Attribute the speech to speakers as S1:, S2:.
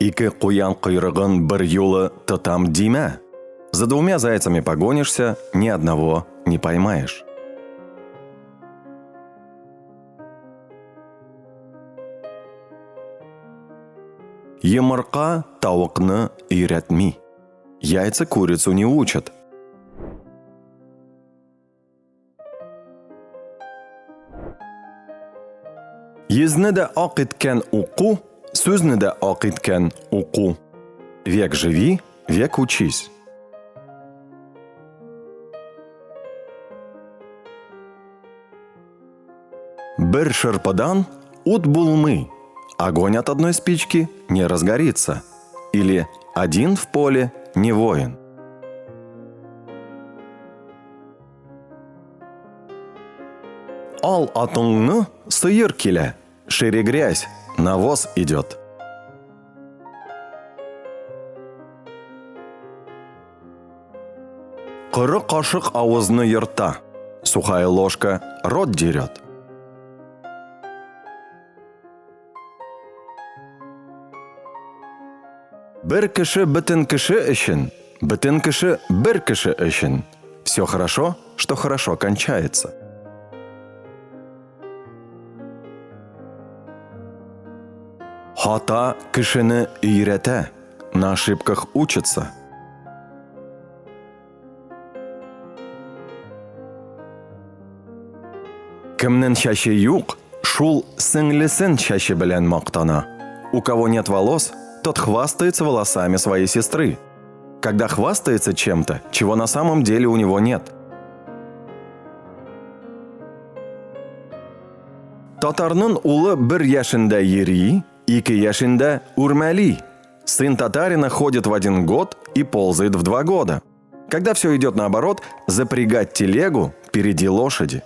S1: Ике куян койрыгын берьюлы тотам димә. За двумя зайцами погонишься, ни одного не поймаешь. Йомырка тавыкны өйрәтми. Яйца курицу не учат. Йөзне дә ак иткән уку, сүзне дә ак иткән уку. Век живи, век учись. Бер шырпыдан ут булмый. Огонь от одной спички не разгорится. Или один в поле не воин. Ал атыңны сыер килә, шире грязь, навоз идет. Коры кашык авызны ерта, сухая ложка рот дерет. Бер кеше бөтен кеше өчен, бөтен кеше бер кеше өчен. Все хорошо, что хорошо кончается. Хата кешене өйрәтә, на ошибках учится. Кемнең чәче юк, шул сеңлесен чәче белән мактана. У кого нет волос, тот хвастается волосами своей сестры. Когда хвастается чем-то, чего на самом деле у него нет. Татарның улы бер яшендә йөри, ике яшендә үрмәли. Сын татарина ходит в один год и ползает в 2 года. Когда все идет наоборот, запрягать телегу впереди лошади.